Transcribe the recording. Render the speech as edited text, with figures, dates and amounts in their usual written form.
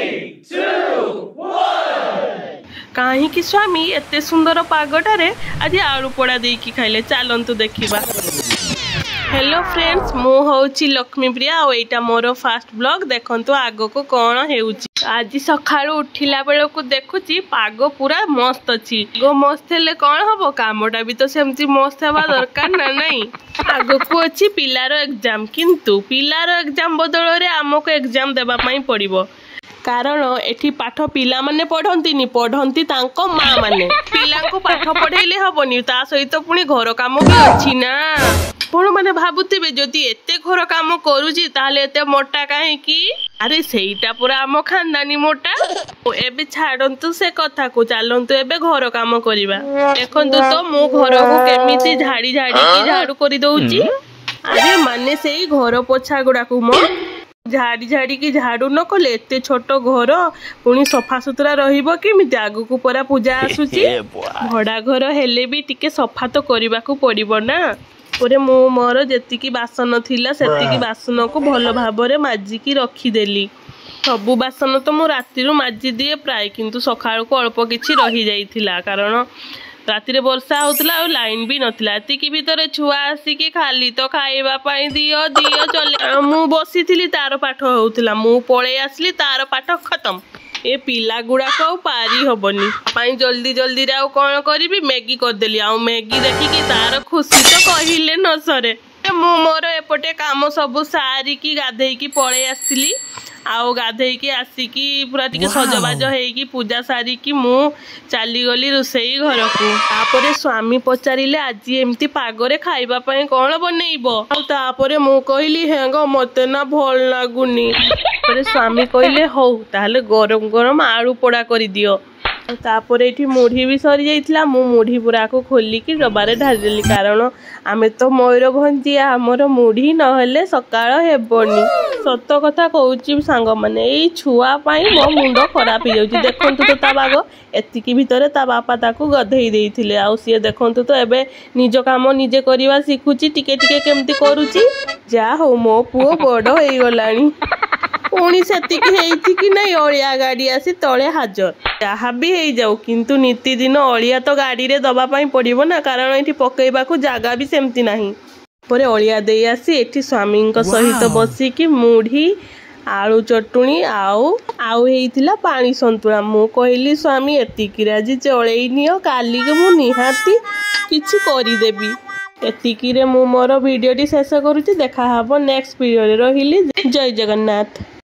2, 1. କାହିଁକି ସ୍ୱାମୀ ଏତେ ସୁନ୍ଦର ପାଗଟାରେ ଆଜି ଆଳୁ ପୋଡ଼ା ଦେଇକି ଖାଇଲେ? ଚାଲନ୍ତୁ ଦେଖିବା। ହ୍ୟାଲୋ ଫ୍ରେଣ୍ଡସ୍, ମୁଁ ହେଉଛି ଲକ୍ଷ୍ମୀପ୍ରିୟା ଆଉ ଏଇଟା ମୋର ଫାଷ୍ଟ ବ୍ଲଗ୍। ଦେଖନ୍ତୁ ଆଗକୁ କ'ଣ ହେଉଛି। ଆଜି ସକାଳୁ ଉଠିଲା ବେଳକୁ ଦେଖୁଛି ପାଗ ପୁରା ମସ୍ତ ଅଛି। ପାଗ ମସ୍ତ ହେଲେ କ'ଣ ହବ, କାମଟା ବି ତ ସେମିତି ମସ୍ତ ହେବା ଦରକାର ନା ନାଇଁ? ଆଗକୁ ଅଛି ପିଲାର ଏକ୍ଜାମ, କିନ୍ତୁ ପିଲାର ଏକ୍ଜାମ ବଦଳରେ ଆମକୁ ଏକ୍ଜାମ ଦେବା ପାଇଁ ପଡ଼ିବ, କାରଣ ଏଠି ପାଠ ପିଲାମାନେ ପଢ଼ନ୍ତିନି, ପଢ଼ନ୍ତି ତାଙ୍କ ମା ମାନେ। ପିଲାଙ୍କୁ ପାଠ ପଢ଼େଇଲେ ହବନି, ତା ସହିତ ପୁଣି ଘର କାମ ବି ଅଛି ନା। ଆପଣମାନେ ଭାବୁଥିବେ ଯଦି ଏତେ ଘର କାମ କରୁଛି ତାହେଲେ ଏତେ ମୋଟା କାହିଁକି? ଆରେ ସେଇଟା ପୁରା ଆମ ଖାନଦାନୀ ମୋଟା। ଏବେ ଛାଡ଼ନ୍ତୁ ସେ କଥାକୁ, ଚାଲନ୍ତୁ ଏବେ ଘର କାମ କରିବା। ଦେଖନ୍ତୁ ତ ମୁଁ ଘରକୁ କେମିତି ଝାଡ଼ି ଝାଡ଼ିକି ଝାଡ଼ୁ କରିଦଉଛି। ଆରେ ମାନେ ସେଇ ଘର ପୋଛା ଗୁଡାକୁ ମ ଝାଡ଼ି ଝାଡ଼ିକି ଝାଡ଼ୁ ନ କଲେ ଏତେ ଛୋଟ ଘର ପୁଣି ସଫାସୁତୁରା ରହିବ କେମିତି? ଆଗକୁ ପରା ପୂଜା ଆସୁଛି। ଭଡ଼ା ଘର ହେଲେ ବି ଟିକେ ସଫା ତ କରିବାକୁ ପଡ଼ିବ ନା। ପରେ ମୁଁ ମୋର ଯେତିକି ବାସନ ଥିଲା ସେତିକି ବାସନକୁ ଭଲ ଭାବରେ ମାଜିକି ରଖିଦେଲି। ସବୁ ବାସନ ତ ମୁଁ ରାତିରୁ ମାଜିଦିଏ ପ୍ରାୟ, କିନ୍ତୁ ସକାଳକୁ ଅଳ୍ପ କିଛି ରହିଯାଇଥିଲା, କାରଣ ରାତିରେ ବର୍ଷା ହଉଥିଲା ଆଉ ଲାଇନ୍ ବି ନଥିଲା। ଏତିକି ଭିତରେ ଛୁଆ ଆସିକି ଖାଲି ତ ଖାଇବା ପାଇଁ ଦିଅ ଦିଅ ଚଲେ। ମୁଁ ବସିଥିଲି, ତାର ପାଠ ହଉଥିଲା, ମୁଁ ପଳେଇ ଆସିଲି, ତାର ପାଠ ଖତମ। ଏ ପିଲା ଗୁଡାକ ଆଉ ପାରି ହବନି। ପାଇଁ ଜଲ୍ଦି ଜଲ୍ଦିରେ ଆଉ କ'ଣ କରିବି, ମ୍ୟାଗି କରିଦେଲି। ଆଉ ମ୍ୟାଗି ଦେଖିକି ତାର ଖୁସି ତ କହିଲେ ନ ସରେ। ମୁଁ ମୋର ଏପଟେ କାମ ସବୁ ସାରିକି ଗାଧେଇକି ପଳେଇ ଆସିଲି। ଆଉ ଗାଧେଇକି ଆସିକି ପୁରା ଟିକେ ସଜବାଜ ହେଇକି ପୂଜା ସାରିକି ମୁଁ ଚାଲିଗଲି ରୋଷେଇ ଘରକୁ। ତାପରେ ସ୍ୱାମୀ ପଚାରିଲେ ଆଜି ଏମିତି ପାଗରେ ଖାଇବା ପାଇଁ କ'ଣ ବନେଇବ? ଆଉ ତାପରେ ମୁଁ କହିଲି ହେଙ୍ଗ ମତେ ନା ଭଲ ଲାଗୁନି। ତାପରେ ସ୍ୱାମୀ କହିଲେ ହଉ ତାହେଲେ ଗରମ ଗରମ ଆଳୁ ପୋଡ଼ା କରିଦିଅ। ଆଉ ତାପରେ ଏଇଠି ମୁଢ଼ି ବି ସରିଯାଇଥିଲା। ମୁଁ ମୁଢ଼ି ପୁରାକୁ ଖୋଲିକି ଡବାରେ ଢାଳିଦେଲି, କାରଣ ଆମେ ତ ମୟୂରଭଞ୍ଜିଆ, ଆମର ମୁଢ଼ି ନହେଲେ ସକାଳ ହେବନି। ସତ କଥା କହୁଛି ସାଙ୍ଗମାନେ, ଏଇ ଛୁଆ ପାଇଁ ମୋ ମୁଣ୍ଡ ଖରାପ ହେଇଯାଉଛି। ଦେଖନ୍ତୁ ତ ତା ବାଗ, ଏତିକି ଭିତରେ ତା ବାପା ତାକୁ ଗଧେଇ ଦେଇଥିଲେ। ଆଉ ସିଏ ଦେଖନ୍ତୁ ତ ଏବେ ନିଜ କାମ ନିଜେ କରିବା ଶିଖୁଛି, ଟିକେ ଟିକେ କେମିତି କରୁଛି। ଯାହା ହଉ ମୋ ପୁଅ ବଡ଼ ହେଇଗଲାଣି। ପୁଣି ସେତିକି ହେଇଛି କି ନାଇଁ, ଅଳିଆ ଗାଡ଼ି ଆସି ତଳେ ହାଜର। ଯାହା ବି ହେଇଯାଉ କିନ୍ତୁ ନିତିଦିନ ଅଳିଆ ତ ଗାଡ଼ିରେ ଦବା ପାଇଁ ପଡ଼ିବ ନା, କାରଣ ଏଠି ପକେଇବାକୁ ଜାଗା ବି ସେମିତି ନାହିଁ। ପରେ ଅଳିଆ ଦେଇ ଆସି ଏଠି ସ୍ୱାମୀଙ୍କ ସହିତ ବସିକି ମୁଢ଼ି ଆଳୁ ଚଟୁଣି ଆଉ ହେଇଥିଲା ପାଣି ସନ୍ତୁଳା। ମୁଁ କହିଲି ସ୍ୱାମୀ ଏତିକିରେ ଆଜି ଚଳେଇ ନିଅ, କାଲିକି ମୁଁ ନିହାତି କିଛି କରିଦେବି। ଏତିକିରେ ମୁଁ ମୋର ଭିଡ଼ିଓଟି ଶେଷ କରୁଛି। ଦେଖା ହବ ନେକ୍ସଟ ଭିଡ଼ିଓରେ। ରହିଲି, ଜୟ ଜଗନ୍ନାଥ।